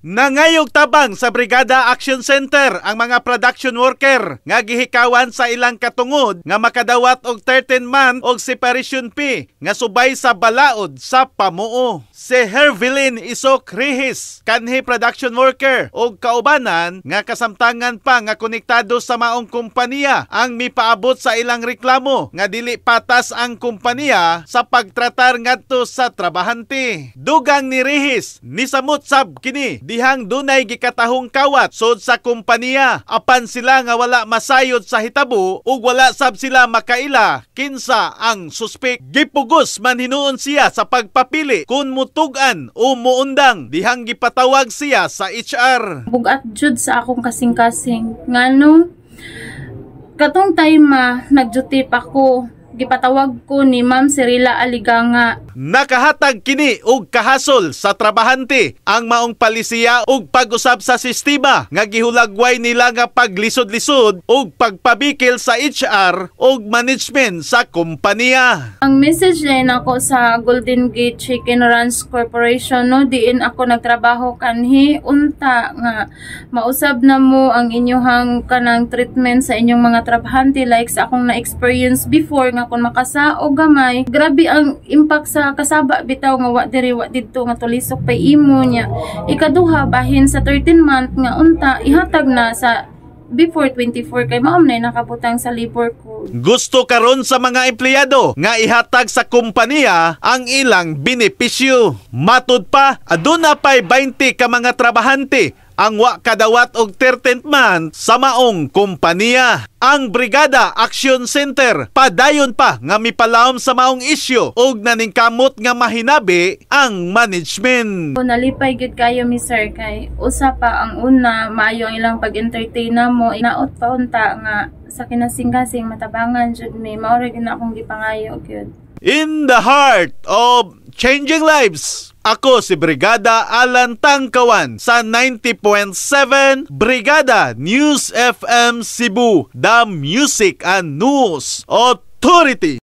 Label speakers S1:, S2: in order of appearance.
S1: Nangayog tabang sa Brigada Action Center ang mga production worker nga gihikawan sa ilang katungod nga makadawat og 13 month og separation fee nga subay sa balaod sa pamuo. Si Hervelin Isok Rihis, kanhi production worker og kaubanan nga kasamtangan pa nga konektado sa maong kompanya, ang mipaabot sa ilang reklamo nga dili patas ang kompanya sa pagtratar ngadto sa trabahante. Dugang ni Rihis, nisamot sab kini dihang dunay gikatahong kawat sod sa kompanya apan sila nga wala masayod sa hitabo ug wala sab sila makaila kinsa ang suspek. Gipugos man hinuon siya sa pagpapili kung mutug-an o muundang dihang gipatawag siya sa HR.
S2: Bugat jud sa akong kasing-kasing. Ngano katong time ma nag-duty pa ko, gipatawag ko ni Ma'am Cirila Aliganga.
S1: Nakahatag kini og kahasol sa trabahante ang maong palisiya ug pag-usab sa sistema nga gihulagway nila nga paglisod-lisod ug pagpabikil sa HR ug management sa kompanya.
S2: Ang message din ako sa Golden Gate Chicken Ranch Corporation, no, diin ako nagtrabaho kanhi, unta nga mausab na mo ang inyuhang kanang treatment sa inyong mga trabahante, like sa akong na-experience before nga kung makasaog gamay, grabe ang impact sa kasaba bitaw nga wa diri wa didto nga tulisok pay imo niya. Ikaduha, bahin sa 13 month nga unta ihatag na sa before 24 kay mao na nakabutang sa labor code.
S1: Gusto karon sa mga empleyado nga ihatag sa kompanya ang ilang benepisyo. Matud pa, aduna pay 20 ka mga trabahante ang wa kadawat og 13th month sa maong kompanya. Ang Brigada Action Center padayon pa nga mipalawom sa maong isyu og naningkamot nga mahinabi ang management.
S2: Nalipay gyud kayo mi, sir, kay usa pa ang una, maayo ang ilang pag-entertain namo. Naot pa unta nga sa kinasing-kasing matabangan jud mi. Mao ra gyud na akong gipangayo gyud.
S1: In the heart of changing lives, ako si Brigada Alan Tangkawan sa 90.7 Brigada News FM Cebu, the Music and News Authority.